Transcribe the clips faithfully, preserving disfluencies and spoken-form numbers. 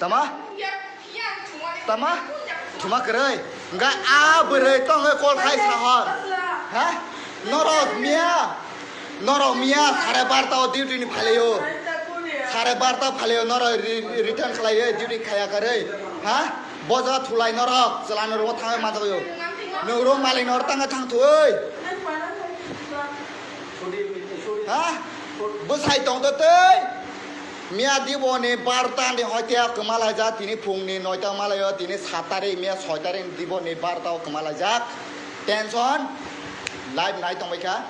Tama? Tama? Thuma kwrwi. Hwnkhe a bwrwi tongwi call khai sahor. Ha? Norok miya. Norok miya sare barta o duty ni phalaio. Sare barta phalaio norok re-, return khlaio duty khaya kwrwi. Ha? Boja thulai norok chwla ni room o thangwi manjagwi. Nwng room malik norok tangwi thangthwi. Ha? Bwsai tongtwtwi. Miya diboni barta ni hoite kwma laijak, tini phungni noita wngma laio, tini sat tarik, miya soi tarik diboni barta o kwma laijak. Tension, live nai tongbaikha.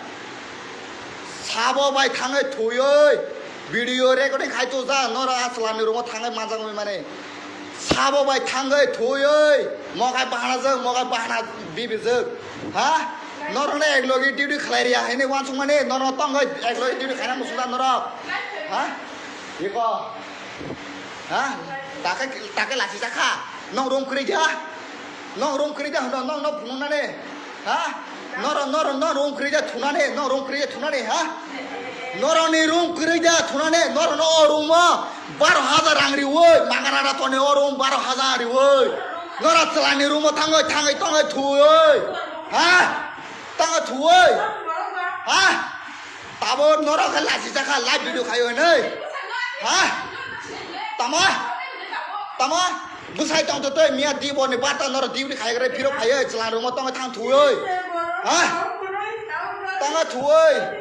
Sabo bai thangwi thwiwi video recording khai tujak, norok a chwla ni room o thangwi manjak wngwi mani. Sabo bai thangwi thwiwi mokai bahana jwk, mokai bahana bibijwk. Ha? Norokno eklogi duty khlai riya hwnwi uansukmani, norokno tongwi eklogi duty khaina muchungjak norok. Ha? Iko. Ha? Take, take lachi jakha. Nong room kwrwi dia? Nong room kwrwi dia hwno, nong no phunuknani. Ha? Noro, noro, no room kwrwi dia thunani, no room kwrwi dia thunani, ha? Noroni room kwrwi dia thunani, noro no o room o baro hajar rang riwi, magana da toni o room baro hajar riwi. Nora chwlani room o thangwi, thangwi, tongwi thwiwi. Ha? Tangwi thwiwi. Ha? Tabo norok khe lachi jakha live video khaio hinwi. Ha? Tama? Tama? Bwsai tongtwtwi miya diboni barta norok duty khaigrwi phirok phaiwi chwla room o tongwi thang thwiwi. Ha? Tangwi thwiwi.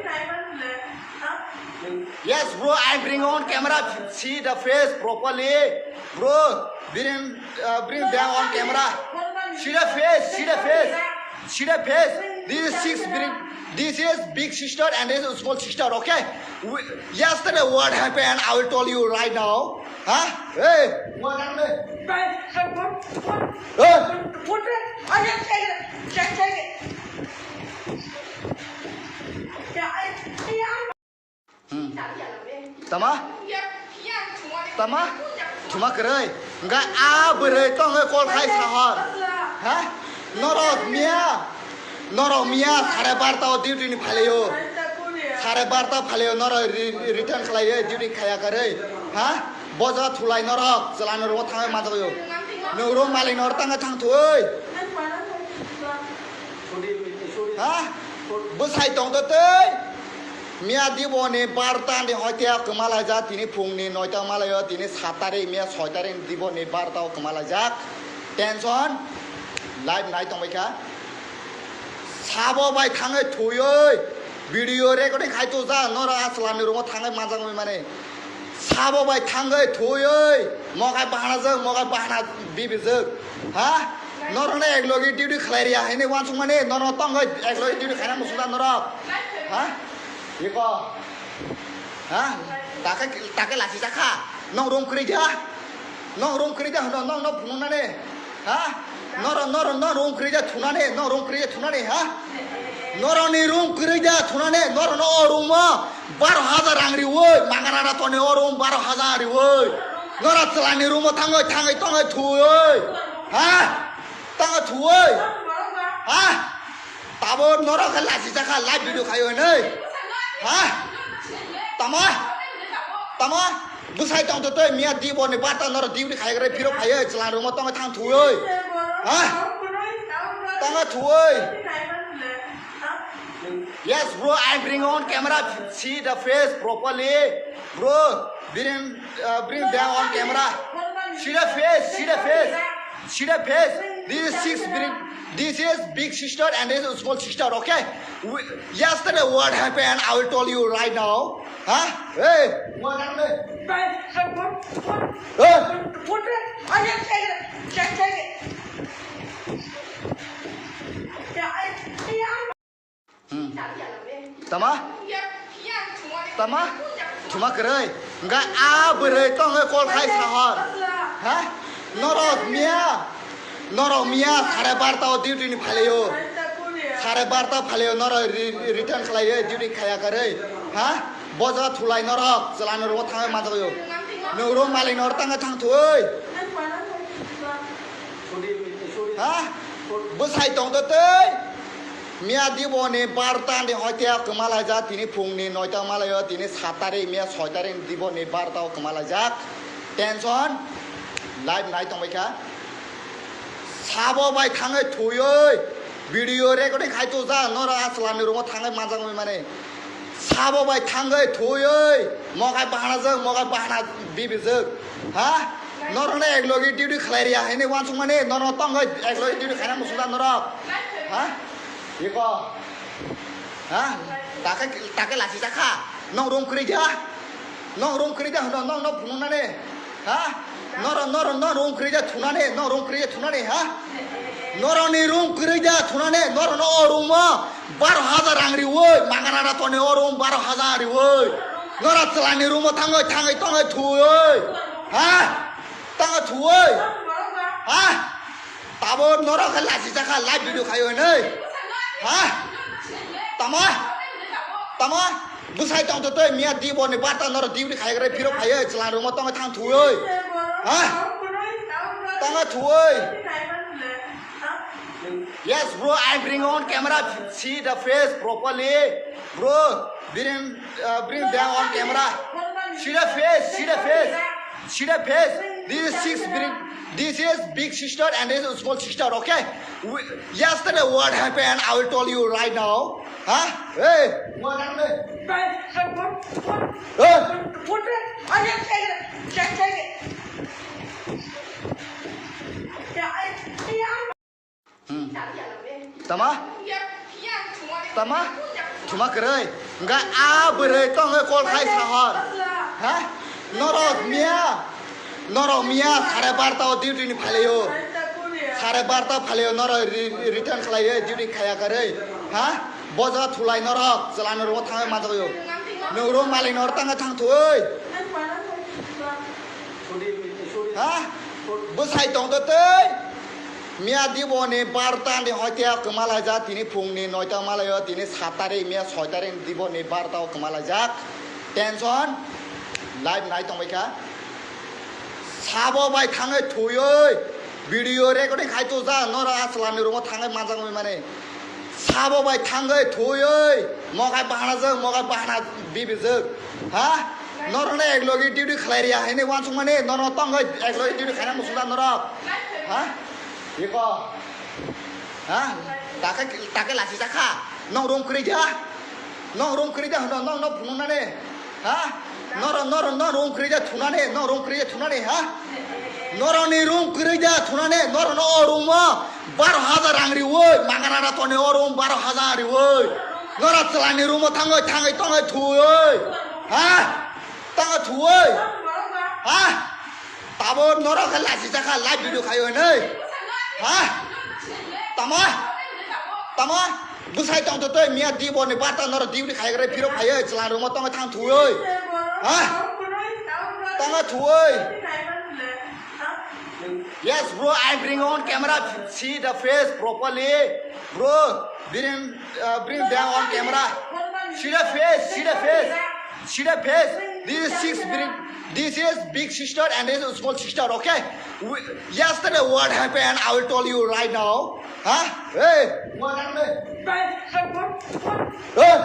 Yes, bro, I bring on camera. See the face properly. Bro, bring, uh, bring them on camera. See the face, see the face. See the face. This is six big, this is big sister and this is small sister, okay? We, yesterday what happened, I will tell you right now. Huh? Hey, what happened? Hey. Hmm. Tama? Tama? Thuma kwrwi. Hwnkhe a bwrwi tongwi call khai sahor. Ha? Norok miya. Norok miya sare barta o duty ni phalaio. Sare barta phalaio norok re-, return khlaio duty khaya kwrwi. Ha? Boja thulai norok chwla ni room o thangwi manjagwi. Nwng room malik norok tangwi thangthwi. Ha? Bwsai tongtwtwi. Miya diboni barta ni hoite kwma laijak, tini phungni noita wngma laio, tini sat tarik, miya soi tarik diboni barta o kwma laijak. Tension, live nai tongbaikha. Sabo bai thangwi thwiwi video recording khai tujak, norok a chwla ni room o thangwi manjak wngwi mani. Sabo bai thangwi thwiwi mokai bahana jwk, mokai bahana bibijwk. Ha? Norokno eklogi duty khlai riya hwnwi uansukmani, norokno tongwi eklogi duty khaina muchungjak norok. Ha? Iko. Ha? Take, take lachi jakha. Nong room kwrwi dia? Nong room kwrwi dia hwno, nong no phunuknani. Ha? Noro, noro, no room kwrwi dia thunani, no room kwrwi dia thunani, ha? Noroni room kwrwi dia thunani, noro no o room o baro hajar rang riwi, magana da toni o room baro hajar riwi. Nora chwlani room o thangwi, thangwi, tongwi, thwiwi. Ha? Tangwi thwiwi. Ha? Tabo norok khe lachi jakha live video khaio hinwi. Ha? Tama? Tama? Bwsai tongtwtwi miya diboni barta norok duty khaigrwi phirok phaiwi chwla room o tongwi thang thwiwi. Ha? Tangwi thwiwi. Yes, bro, I bring on camera. See the face properly. Bro, bring, uh, bring them on camera. See the face, see the face. See the face. This is six big, this is big sister and this is small sister, okay? We, yesterday what happened, I will tell you right now. Huh? Hey, what happened? Hey. Hmm. Tama? Tama? Thuma kwrwi. Hwnkhe a bwrwi tongwi call khai sahor. Ha? Norok miya. Norok miya sare barta o duty ni phalaio. Sare barta phalaio norok re-, return khlaio duty khaya kwrwi. Ha? Boja thulai norok chwla ni room o thangwi manjagwi. Nwng room malik norok tangwi thangthwi. Ha? Bwsai tongtwtwi. Miya diboni barta ni hoite kwma laijak, tini phungni noita wngma laio, tini sat tarik, miya soi tarik diboni barta o kwma laijak. Tension, Live nai tongbai kha. Sabo bai thangwi thuyoi video recording khai tuja norok aswlani room o thangwi manjakmani mani. Sabo bai thangwi thuyoi mogai bahana jwk, mogai bahana bibijwk. Ha? Norokno eklogi duty khlai riya hini wansukmani, norokno tongwi eklogi duty khaina muchungda norok. Ha? Iko. Ha? Take, take lasi jakha. Nong room kwrwi dia. Nong room kwrwi dia hwno, nong no phunuknani. Ha? Noro, noro, no room kwrwi dia thunani, no room kwrwi dia thunani, ha? Noroni room kwrwi dia thunani, norono o room o baro hajar rang riwi, manganara toni o room baro hajar riwi. Nora chwlani room o thangwi, thangwi, tongwi, thuywi. Ha? Tangwi, thuywi. Ha? Tabo norok khe lasi jakha live video khai hwnwi. Ha? Tama? Tama? Bwsai tong twi miya di borni barta norok duty khai gre phiro phaiwi chwla room o tongwi thang thwi. Ha? Tangwi thwi. Yes, bro, I bring on camera. See the face properly. Bro, bring, uh, bring them on camera. See the face, see the face. See the face. This is six big, this is big sister and this is small sister, okay? We, yesterday what happened, I will tell you right now. Huh? Hey, what happened? Hey. Hmm. Tama? Tama? Thuma kwrwi. Hwnkhe a bwrwi tongwi call khai sahor. Ha? Norok miya. Norok miya sare barta o duty ni phalaio. Sare barta phalaio norok re-, return khlaio duty khaya kwrwi. Ha? Boja thulai norok chwla norok thangwi manjakyo. Noro malik norok tangwi thang thwi. Ha? Bwsai tong twi. Miya diboni barta ni hoite kwma laijak, tini phungni noita malaio, tini sat tarik, miya soi tarik diboni barta o kwma laijak. Tension, live nai tongbai kha. Sabo bai thangwi thuyoi, video recording khai tuja, nora aswlani room o thangwi manjakmani mani. Sabo bai thangwi thuyoi, mogai bahana jwk, mogai bahana bibijwk. Ha? Norokno eklogi duty khlai riya hini wansukmani, norokno tongwi eklogi duty khaina muchungda norok. Ha? Iko. Ha? Take, take lasi jakha. Nong room kwrwi dia. Nong room kwrwi dia hwno, nong no phunuknani. Ha? Noro, noro, no room kwrwi dia thunani, no room kwrwi dia thunani, ha? Noroni room kwrwi dia thunani, norono o room o baro hajar rang riwi, manganara toni o room baro hajar riwi. Nora chwlani room o thangwi, thangwi, tongwi, thuywi. Ha? Tangwi, thuywi. Ha? Tabo norok khe lasi jakha live video khai hwnwi. Ha? Tama? Tama? Bwsai tong twi miya di borni barta norok duty khai gre phiro phaiwi chwla room o tongwi thang thwi. Ha? Tangwi thwi. Yes, bro, I bring on camera. See the face properly. Bro, bring, uh, bring them on camera. See the face, see the face. See the face. This is six big, this is big sister and this is small sister, okay? We, yesterday what happened, I will tell you right now. Huh? Hey, what happened? Hey.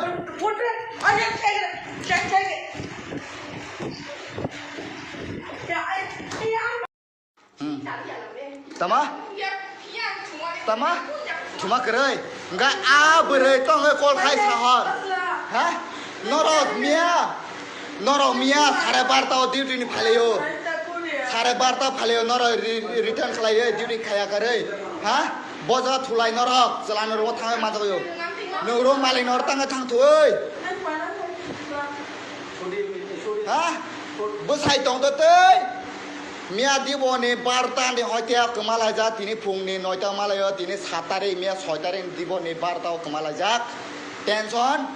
Hmm. Tama? Tama? Thuma kwrwi. Hwnkhe a bwrwi tongwi call khai sahor. Ha? Norok miya. Norok miya sare barta o duty ni phalaio. Sare barta phalaio norok re-, return khlaiwi duty khaya kwrwi. Ha? Boja thulai norok chwla norok thangwi manjakyo. Noro malik norok tangwi thang thwi. Ha? Bwsai tong twi. Miya diboni barta ni hoite kwma laijak, tini phungni noita malaio, tini sat tarik, miya soi tarik diboni barta o kwma laijak. Tension,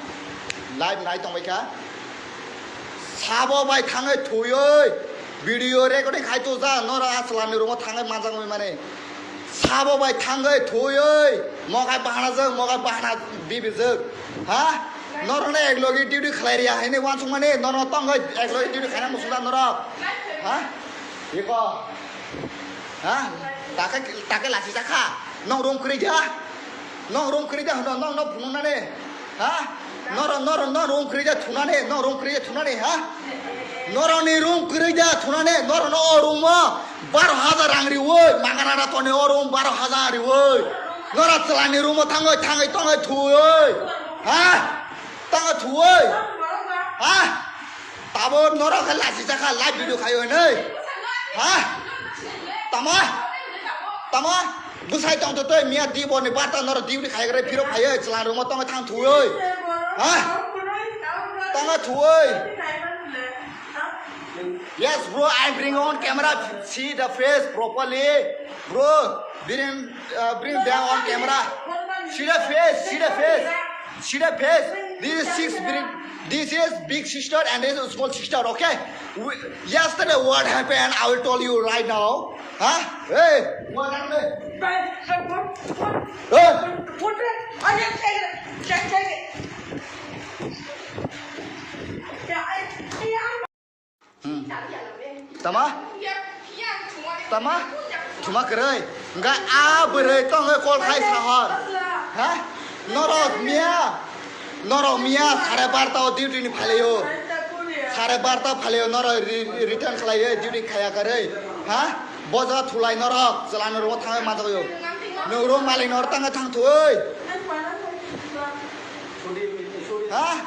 live nai tongbai kha. Sabo bai thangwi thuyoi, video recording khai tuja, nora aswlani room o thangwi manjakmani mani. Sabo bai thangwi thuyoi, mogai bahana jwk, mogai bahana bibijwk. Ha? Norokno eklogi duty khlai riya hini wansukmani, norokno tongwi eklogi duty khaina muchungda norok. Ha? Iko. Ha? Take, take lasi jakha. Nong room kwrwi dia. Nong room kwrwi dia hwno, nong no phunuknani. Ha? Noro, noro, no room kwrwi dia thunani, nong room kwrwi dia thunani, ha? Norokni room kwrwi da thunane, norokno o room o baro hajar rang riwi, magana da toni o room baro hajar riwi. Norok chwlani room o thangwi, thangwi, tongwi thuwi. Ha? Tangwi thuwi. Ha? Tabo norok khe lachi jakha, live video khayo hinwi. Ha? Tama? Tama? Bwsai tongtho tei miya di borni barta norok duty khai gre phiro phaiyo chwla room o tongwi thang thuwi. Ha? Tangwi thuwi. Yes, bro, I bring on camera. See the face properly. Bro, bring, uh, bring them on camera. See the face, see the face. See the face. This is six big, this is big sister and this is small sister, okay? We, yesterday what happened, I will tell you right now. Huh? Hey, what happened? Hey. Hmm. Tama? Tama? Thuma kwrwi. Hwnkhe a bwrwi tongwi call khai sahor. Ha? Norok miya. Norok miya sare barta o duty ni phalaio. Sare barta phalaio norok re-, return khlaio duty khaya kwrwi. Ha? Boja thulai norok chwla norok thangwi manjakgo. Nwng ro malik norok tangwi thang thwi. Ha?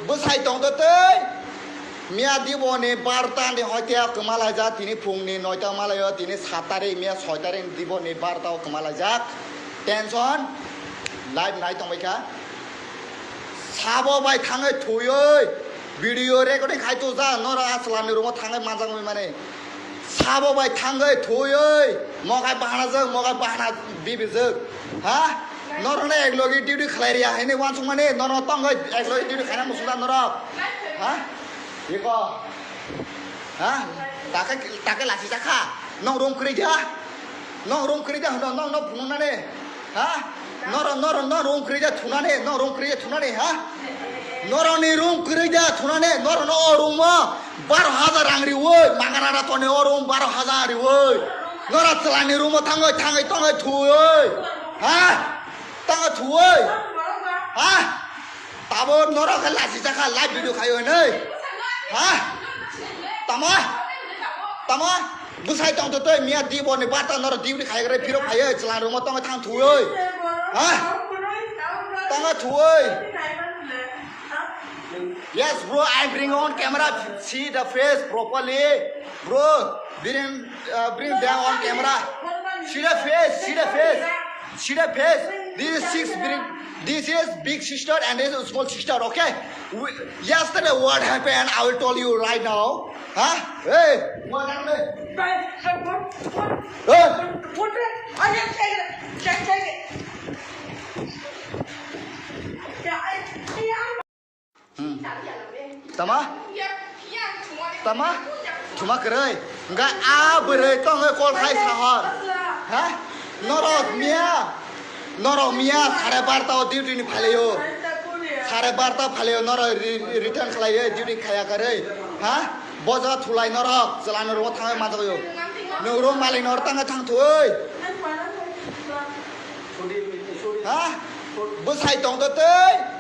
Bwsai tongtho tei. Miya diboni barta ni hoite kwma laijak, tini phungni noita malaio, tini sat tarik, miya soi tarik diboni barta o kwma laijak. Tension, live nai tongbaikha. Sabo bai thangwi thuiwi video recording khai tujak, norok a chwla ni room o thangwi manjakmani mani. Sabo bai thangwi thuiwi mokai bahana jwk, mokai bahana bibijwk. Ha? Norokno eklogi duty khlai riya hinwi uansukmani, norok tongwi eklogi duty khaina muchungda norok. Ha? Iko. Ha? Takhe, takhe lachi jakha. Nong room kwrwi ja? Nong room kwrwi ja hwno, nong no phunuknani. Ha? Noro, noro, noro room kwrwi ja thunani, noro room kwrwi ja thunani, ha? Noroni room kwrwi ja thunani, noro no o room o baro hajar rang riwi, magana da toni o room baro hajar riwi. Noro chwlani room o thangwi, thangwi, tongwi thuwi. Ha? Tangwi thuwi. Ha? Tabo norok khe lachi jakha live video khayo hinwi. Ha? Tama? Tama? Bwsai tongtho tei miya di borni barta norok duty khai gre phiro phaiyo chwla room o tongwi thang thuwi. Ha? Tangwi thuwi. Yes, bro, I bring on camera. See the face properly. Bro, bring, uh, bring them on camera. See the face, see the face. See the face. This is six big, this is big sister and this is small sister, okay? We, yesterday what happened, I will tell you right now. Huh? Hey, what happened? Hey. Hmm. Tama? Tama? Thuma kwrwi. Hwnkhe a bwrwi tongwi call khai sahor. Ha? Norok miya. Norok miya sare barta o duty ni phalaio. Sare barta phalaio norok re-, return khlaio duty khaya kwrwi. Ha? Boja thulai norok chwla norok thangwi manjakgo. Nwng room malik norok tangwi thang thwi. Ha? Bwsai tongtho tei.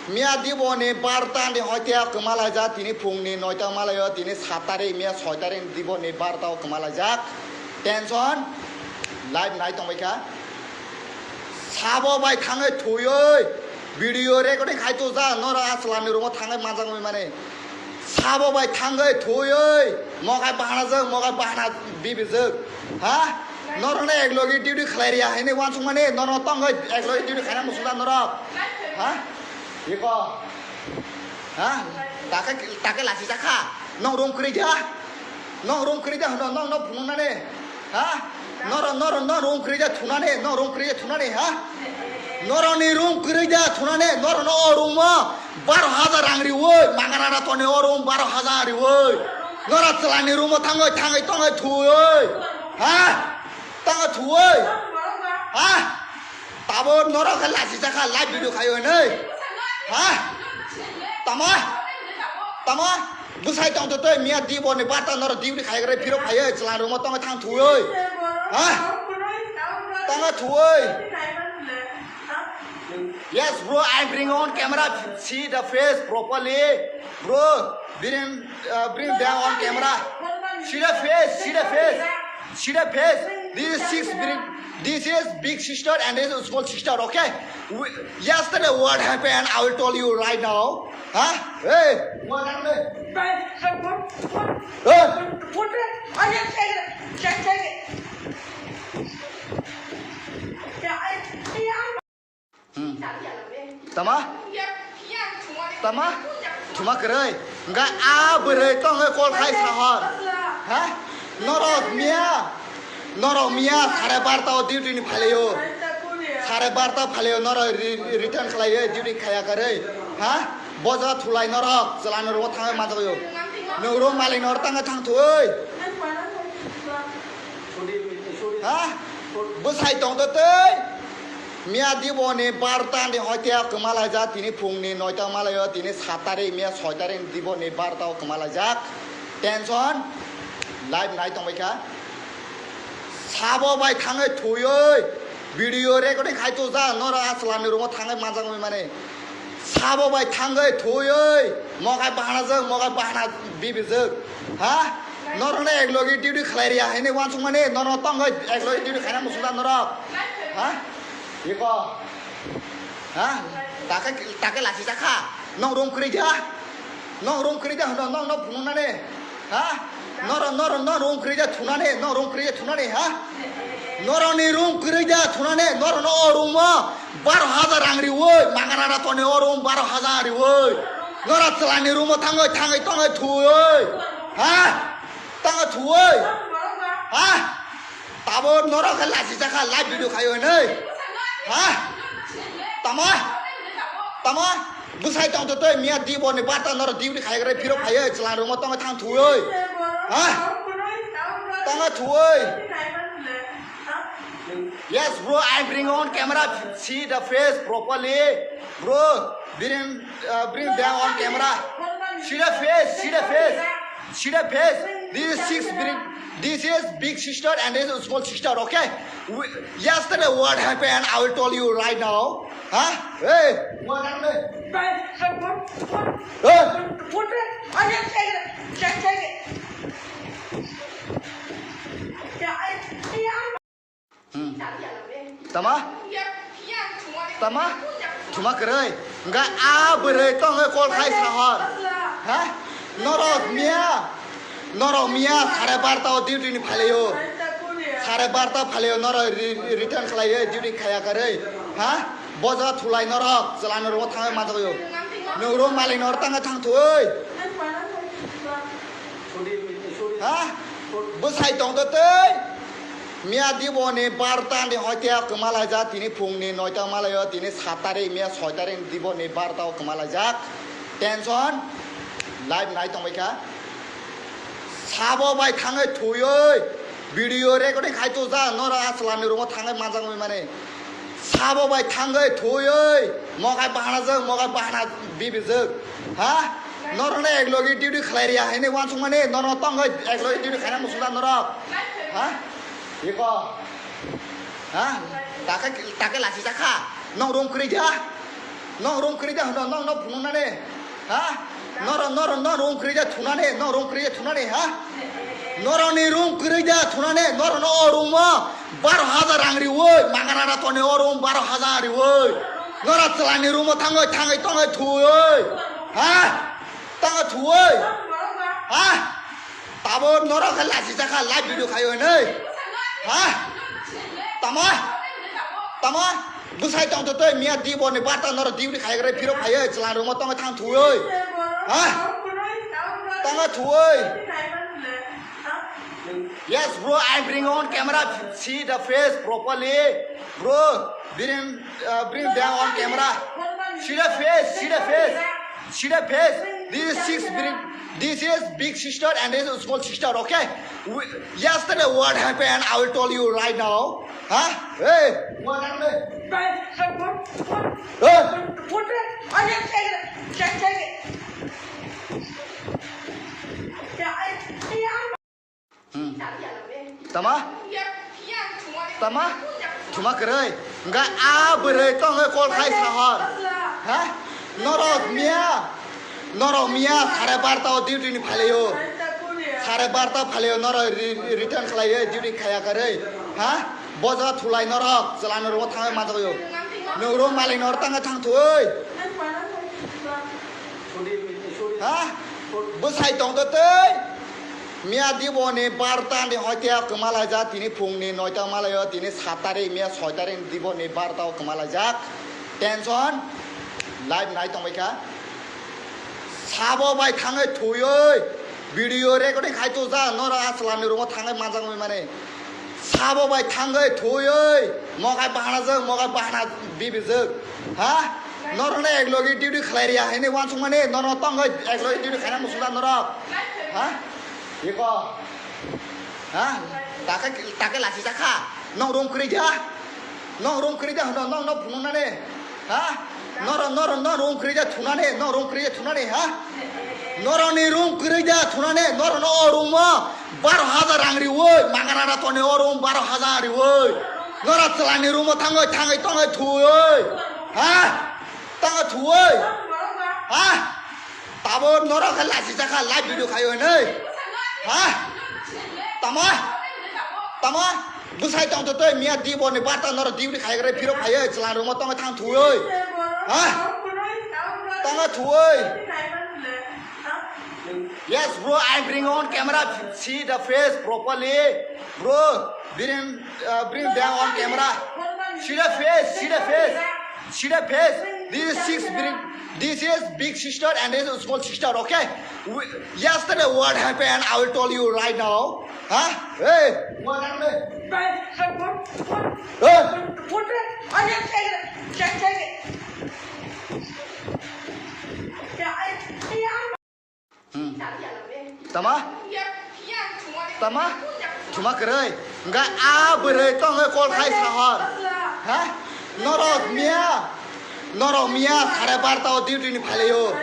Miya diboni barta ni hoite kwma laijak, tini phungni noita malaio, tini sat tarik, miya soi tarik diboni barta o kwma laijak. Tension, live nai tongbaikha. Sabo bai thangwi thuiwi video recording khai tujak, norok a chwla ni room o thangwi manjakmani mani. Sabo bai thangwi thuiwi mokai bahana jwk, mokai bahana bibijwk. Ha? Norokno eklogi duty khlai riya hinwi uansukmani, norok tongwi eklogi duty khaina muchungda norok. Ha? Iko. Ha? Takhe, takhe lachi jakha. Nong room kwrwi ja? Nong room kwrwi ja hwno, nong no phunuknani. Ha? Noro, noro, no room kwrwi ja thunani, no room kwrwi ja thunani, ha? Noroni room kwrwi ja thunani, noro no o room o baro hajar rang riwi, magana da toni o room baro hajar riwi. Noro chwlani room o thangwi, thangwi, tongwi thuwi. Ha? Tangwi thuwi. Ha? Tabo norok khe lachi jakha live video khayo hinwi. Ha? Tama? Tama? Bwsai tongtho tei miya di borni barta norok duty khai gre phiro phaiyo chwla room o tongwi thang thuwi. Ha? Tangwi thuwi. Yes, bro, I bring on camera. See the face properly. Bro, Bring, uh, bring them on camera. See the face, see the face, see the face. This is six, bring, this is big sister and this is small sister, okay? We, yesterday what happened, I will tell you right now. Huh? Hey, what happened? Hey. Hmm. Tama? Tama? Thuma kwrwi. Hwnkhe a bwrwi tongwi call khai sahor. Ha? Norok miya. Norok miya sare barta o duty ni phalaio. Sare barta phalaio norok re-, return khlaio duty khaya kwrwi. Ha? Boja thulai norok chwla ni rogo thangwi manjagwio. Nwng room malik norok tangwi thang thwi. Ha? Bwsai tongtwtwi. Miya diboni barta ni hoite kwma laijak, tini phungni noita malaio, tini sat tarik, miya soi tarik diboni barta o kwma laijak. Tension, live nai tongbaikha. Sabo bai thangwi thwiwi video recording khai tujak, norok aswlani room o thangwi manjakmani mani. Sabo bai thangwi thwiwi mokai bahanajak, mokai bahana bibijak. Ha? Norokno eklogi duty khlai riya hini uansukmani, norok tongwi eklogi duty khaina muchungjak norok. Ha? Iko. Ha? Take, take lasi jakha. Nong room kwrwi dia. Nong room kwrwi dia hwno, nong no phunuknani. Ha? Noro, noro, no room kwrwi da thunani, no room kwrwi da thunani, ha? Noroni room kwrwi da thunani, norono o room o baro hajar rang riwi, magarara toni o room baro hajar riwi. Nora chwlani room o thangwi, thangwi, tongwi thwiwi. Ha? Tangwi thwiwi. Ha? Tabo norok khe lachi jakha live video khayo hinwi. Ha? Tama? Tama? Bwsai tongtwtwi miya diboni barta norok duty khaigrwi phiro phaiwi chwla room o tongwi thang thwiwi. Ha? Tangwi thwiwi. Yes, bro, I bring on camera, see the face properly. Bro, bring, uh, bring them on camera. See the face, see the face. See the face. This is six big, this is big sister and this is small sister, okay? We, yesterday what happened, I will tell you right now. Huh? Hey, what happened? Hey. Hmm. Tama? Tama? Thuma kwrwi. Hwnkhe a bwrwi tongwi call khai sahor. Ha? Norok miya. Norok miya sare barta o duty ni phalaio. Sare barta phalaio norok re-, return khlaio duty khaya kwrwi. Ha? Boja thulai norok chwla ni rogo thangwi manjagwio. Nwng room malik norok tangwi thang thwi. Ha? Bwsai tongtwtwi. Miya diboni barta ni hoite kwma laijak, tini phungni noita malaio, tini sat tarik, miya soi tarik diboni barta o kwma laijak. Tension, live nai tongbaikha. Sabo bai thangwi thwiwi video recording khai tujak, norok aswlani room o thangwi manjakmani mani. Sabo bai thangwi thwiwi mokai bahanajak, mokai bahana bibijak. Ha? Norokno eklogi duty khlai riya hini uansukmani, norok tongwi eklogi duty khaina muchungjak norok. Ha? Iko. Ha? Take, take lachi jakha. Nong room kwrwi dia. Nong room kwrwi dia hwno, nong no phunuknani. Ha? Noro, noro, no room kwrwi dia thunani, no room kwrwi dia thunani, ha? Noroni room kwrwi dia thunani, norono o room o baro hajar rang riwi, magarara toni o room baro hajar riwi. Nora chwlani room o thangwi, thangwi, tongwi thwiwi. Ha? Tangwi thwiwi. Ha? Tabo norok khe lachi jakha live video khayo hinwi. Ha? Tama? Tama? Bwsai tongtwtwi miya diboni barta norok duty khaigrwi phiro phaiwi chwla room o tongwi thang thwiwi. Ha? Tangwi thwiwi. Yes, bro, I bring on camera, see the face properly. Bro, bring, uh, bring them on camera. See the face, see the face, see the face. This is six, bring, this is big sister and this is small sister, okay? We, yesterday what happened, I will tell you right now. Huh? Hey, what happened? Hey. Hmm. Tama? Tama? Thuma kwrwi. Hwnkhe a bwrwi tongwi call khai sahor. Ha? Norok miya. Norok miya sare barta o duty ni phalaio. Sare barta phalaio norok re-, return khlaio duty khaya karwi. Ha? Boja thulai norok chwla ni room o thangwi manjakgo. Nwng room malik norok tangwi thang thwi. Ha? Bwsai tong to tei. Miya diboni barta ni hoite kwma laijak, tini phungni noita malaio, tini sat tarik, miya soi tarik diboni barta o kwma laijak. Tension, live nai tongbaikha. Sabo bai thangwi thwiwi video recording khai tuja, norok aswlani room o thangwi manjakmani mani. Sabo bai thangwi thwiwi mokai bahanajak, mokai bahana bibijak. Ha? Norokno eklogi duty khlai riya hwnwi uansukmani, norok tongwi eklogi duty khaina muchungda norok. Ha? Iko. Ha? Take, take lasi jakha. Nong room kwrwi dia. Nong room kwrwi dia hwno, nong no phunuknani. Ha? Noro, noro, nong room kwrwi dia thunani, nong room kwrwi dia thunani, ha? Noroni room kwrwi dia thunani, noro no o room o baro hajar rang riwi, manganara toni o room baro hajar riwi. Noro chwlani room o thangwi, thangwi, tongwi thwiwi. Ha? Tongwi thwiwi. Ha? Tabo norok khe lasi jakha live video khayo hinwi. Ha? Tama? Tama? Bwsai tong to tei miya diboni barta norok duty khai gre phiro phaiyo chwla room o tongwi thang thwiwi. Ha? Tongwi thwiwi. Yes, bro, I bring on camera. See the face properly. Bro, bring, uh, bring them on camera. See the face, see the face. See the face. This is six big, this is big sister and this is small sister, okay? We, yesterday what happened, I will tell you right now. Huh? Hey, what happened? Hey. Hmm. Tama? Tama? Thuma kwrwi. Hwnkhe a bwrwi tongwi call khai sahor. Ha? Norok miya. Norok miya sare barta o duty ni phalaio.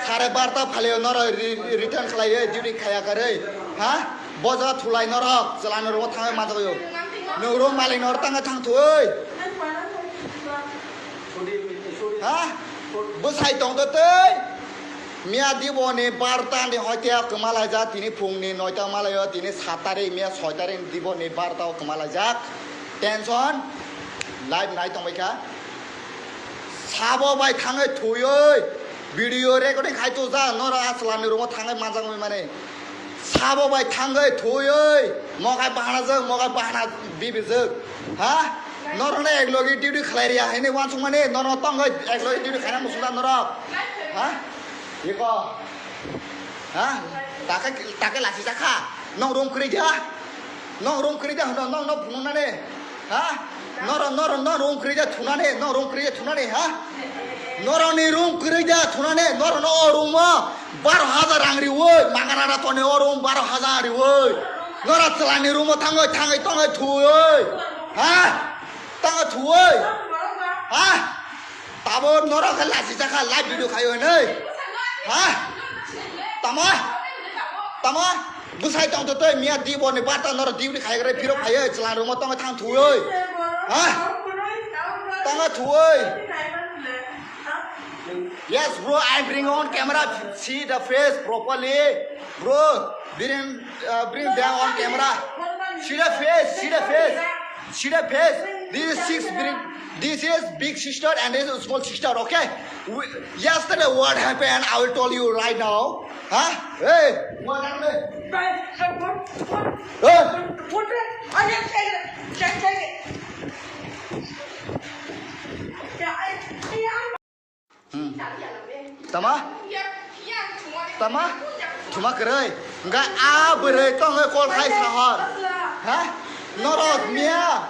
Sare barta phalaio norok re-, return khlaio duty khaya karwi. Ha? Boja thulai norok chwla norok thangwi manjakgo. Nwng room malik norok tangwi thang thwi. Ha? Bwsai tong to tei. Miya diboni barta ni hoite kwma laijak, tini phungni noita malaio, tini sat tarik, miya soi tarik diboni barta o kwma laijak. Tension, live nai tongbaikha. Sabo bai thangwi thwiwi video recording khai tuja, norok aswlani room o thangwi manjakmani mani. Sabo bai thangwi thwiwi mokai bahanajak, mokai bahana bibijak. Ha? Norokno eklogi duty khlai riya hwnwi uansukmani, norok tongwi eklogi duty khaina muchungda norok. Ha? Iko. Ha? Take, take lasi jakha. Nong room kwrwi dia. Nong room kwrwi dia hwno, nong no phunuknani. Ha? Noro, noro, no room kwrwi dia thunani, no room kwrwi dia thunani, ha? Noroni room kwrwi dia thunani, noro no o room o baro hajar rang riwi, manganara toni o room baro hajar riwi. Noro chwlani room o thangwi, thangwi, tongwi thwiwi. Ha? Tongwi thwiwi. Ha? Tabo norok khe lasi jakha live video khayo hinwi. Ha? Tama? Tama? Bwsai tong to tei miya diboni barta norok duty khai gre phiro phaiyo chwla room o tongwi thang thwiwi. Ha? Tongwi thwiwi. Yes, bro, I bring on camera. See the face properly. Bro, bring, uh, bring them on camera. See the face, see the face. See the face. This is six big, this is big sister and this is small sister, okay? We, yesterday what happened, I will tell you right now. Huh? Hey, what happened? Hey. Hmm. Tama? Tama? Thuma kwrwi. Hwnkhe a bwrwi tongwi call khai sahor. Ha? Norok miya.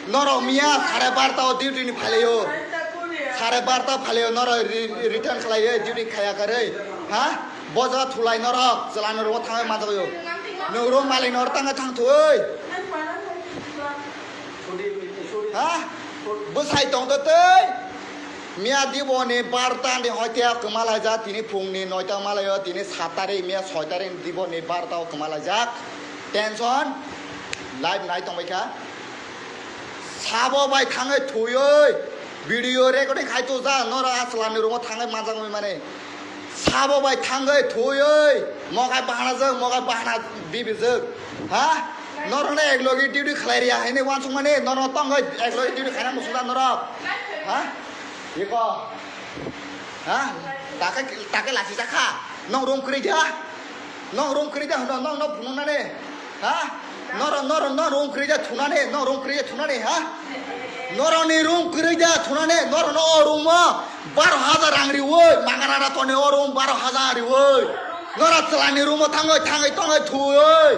Norok miya sare barta o duty ni phalaio. Sare barta phalaio norok re-, return khlaio duty khaya karwi. Ha? Boja thulai norok chwla norok thangwi manjakgo. Nwng room malik norok tangwi thang thwi. Ha? Bwsai tong to tei. Miya diboni barta ni hoite kwma laijak, tini phungni noita malaio, tini sat tarik, miya soi tarik diboni barta o kwma laijak. Tension, live nai tongbaikha. Sabo bai thangwi thwiwi video recording khai tuja, norok aswlani room o thangwi manjakmani mani. Sabo bai thangwi thuwi, mokai bahana jwk, mokai bahana bibijwk. Ha? Norokno eklogi duty khlai riya hinwi uansukmani, norokno tongwi eklogi duty khaina muchungda norok. Ha? Iko. Ha? Take, take lasi jakha. Nong room kwrwi dia. Nong room kwrwi dia hwno, nong no phunuknani. Ha? Noro, noro, no room kwrwi dia thunani, no room kwrwi dia thunani, ha? Noroni room kwrwi dia thunani, norokno o room o baro hajar rang riwi, mangana da toni o room baro hajar riwi. Noro chwlani room o thangwi, thangwi, tongwi thuwi.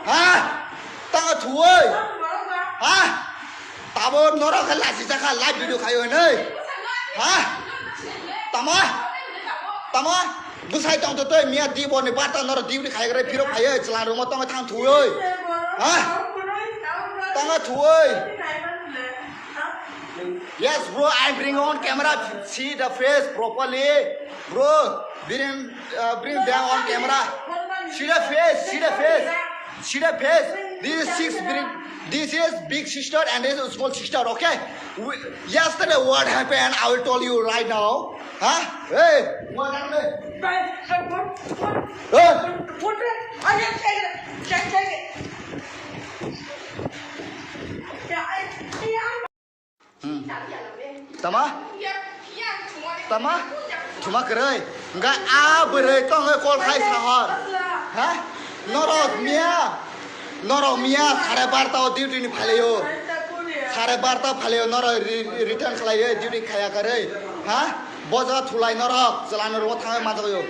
Ha? Tangwi thuwi. Ha? Tabo norok khe lasi jakha live video khayo hinwi. Ha? Tama? Tama? Bwsai tong to tei miya di boni barta norok duty khai gre phiro phaiyo chwla room o tongwi thang thuwi. Ha? Tangwi thuwi. Yes, bro, I bring on camera. See the face properly. Bro, bring, uh, bring them on camera. See the face, see the face. See the face. This is six big, this is big sister and this is small sister, okay? We, yesterday what happened, I will tell you right now. Huh? Hey, what happened? Hey. Hmm. Tama? Tama? Thuma kwrwi. Hwnkhe a bwrwi tongwi call khai sahor. Ha? Norok miya. Norok miya sare barta o duty ni phalaio. Sare barta phalaio norok re-, return khlaiwi duty khaya kwrwi. Ha? Boja thulai norok chwla norok thangwi manjakgo.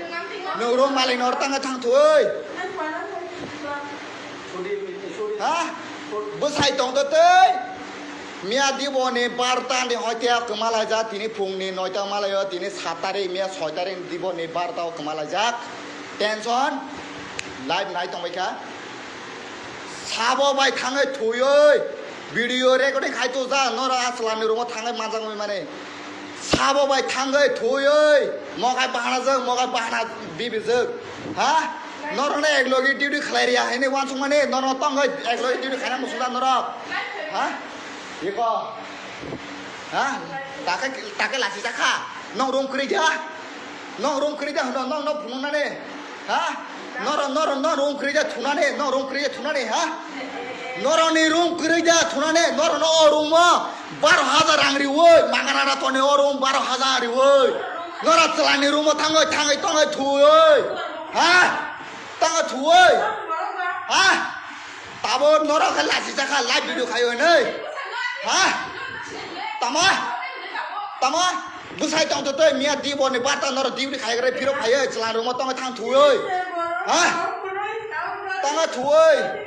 Noro malik norok tangwi thang thwi. Ha? Bwsai tong to tei. Miya dibo ni barta ni hoite kwma laijak, tini phung ni noita malaio, tini sat tarik, miya soi tarik dibo ni barta o kwma laijak. Tension, live nai tong bai kha. Sabo bai thangwi thuwi, video recording khai to ja, nora asla ni room o thangwi manjak bai mani. Sabo bai thangwi thuwi, mokai bahana jwk, mokai bahana bibijwk. Ha? Norokno eklogi duty khlai riya hinwi uansukmani, norokno tongwi eklogi duty khaina muchungda norok. Ha? Iko. Ha? Take, take lasi jakha. Nong room kwrwi dia? Nong room kwrwi dia hwno, nong no phunuknani. Ha? Noro, noro, no room kwrwi dia thunani, no room kwrwi dia thunani, ha? Noroni room kwrwi dia thunani, norokno o room o baro hajar rang riwi, mangana da toni o room baro hajar riwi. Nora chwlani room o thangwi, thangwi, tongwi thuwi. Ha? Tangwi thuwi. Ha? Tabo norok khe lasi jakha live video khayo hinwi. Ha? Tama? Tama? Bwsai tong to tei miya dibo ni barta norok duty khai gre phiro phaiyo chwla room o tongwi thang thuwi. Ha? Tangwi thuwi.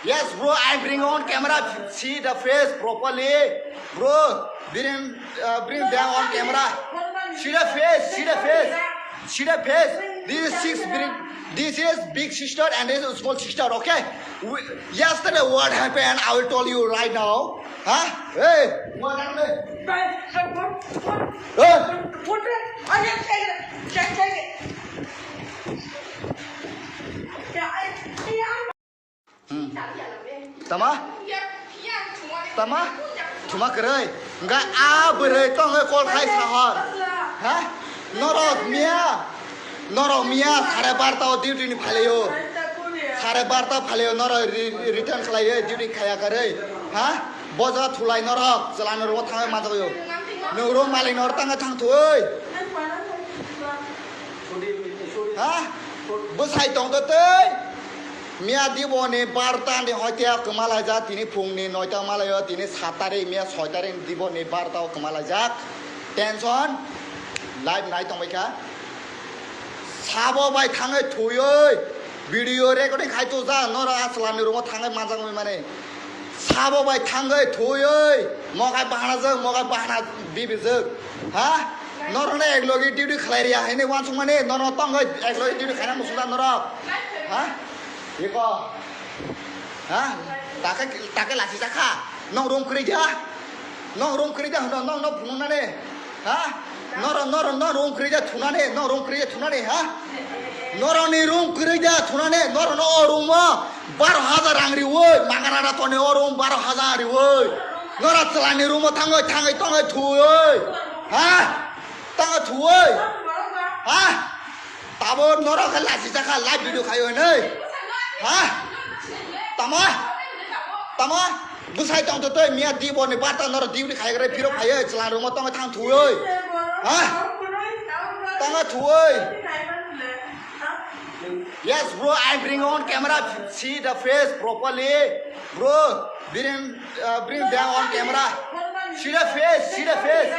Yes, bro, I bring on camera. See the face properly. Bro, bring, uh, bring them on camera. See the face, see the face. See the face. This is six big, this is big sister and this is small sister, okay? We, yesterday what happened, I will tell you right now. Huh? Hey, what happened? Hey. Hmm. Tama? Tama? Thuma kwrwi. Hwnkhe a bwrwi tongwi call khai sahor. Ha? Norok miya. Norok miya sare barta o duty ni phalaio. Sare barta phalaio norok re-, return khlaiwi duty khaya kwrwi. Ha? Boja thulai norok chwla norok thangwi manjakgo. Noro malik norok tangwi thang thwi. Ha? Bwsai tong to tei. Miya dibo ni barta ni hoite kwma laijak, tini phung ni noita malaio, tini sat tarik, miya soi tarik dibo ni barta o kwma laijak. Tension, live nai tong bai kha. Sabo bai thangwi thuwi, video recording khai to ja, nora asla ni room o thangwi manjak bai mani. Sabo bai thangwi thuwi, mokai bahana jwk, mokai bahana bibijwk. Ha? Norokno eklogi duty khlai riya hinwi uansukmani, norokno tongwi eklogi duty khaina muchungda norok. Ha? Iko. Ha? Take, take lasi jakha. Nong room kwrwi dia? Nong room kwrwi dia hwno, nong no phunuknani. Ha? Noro, noro, no room kwrwi dia thunani, no room kwrwi dia thunani, ha? Noroni room kwrwi dia thunani, norokno o room o baro hajar rang riwi, mangana da toni o room baro hajar riwi. Nora chwlani room o thangwi, thangwi, tongwi thuwi. Ha? Tanga thuoi. Ha? Tabo norok khe lachi jakha live video khayo nei. Ha? Tama? Tama? Bwsai tong to toi miya di bor ni barta norok di uni khai gre phiro khayo chwla rungmo tong thang thuoi. Ha? Tanga thuoi. Yes, bro, I bring on camera. See the face properly. Bro, bring, uh, bring them on camera. See the face, see the face.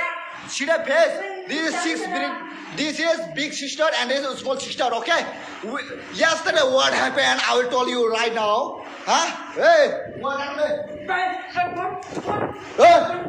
See the face. This is six bring, this is big sister and this is small sister, okay? We, yesterday what happened, I will tell you right now. Huh? Hey, what happened? Hey.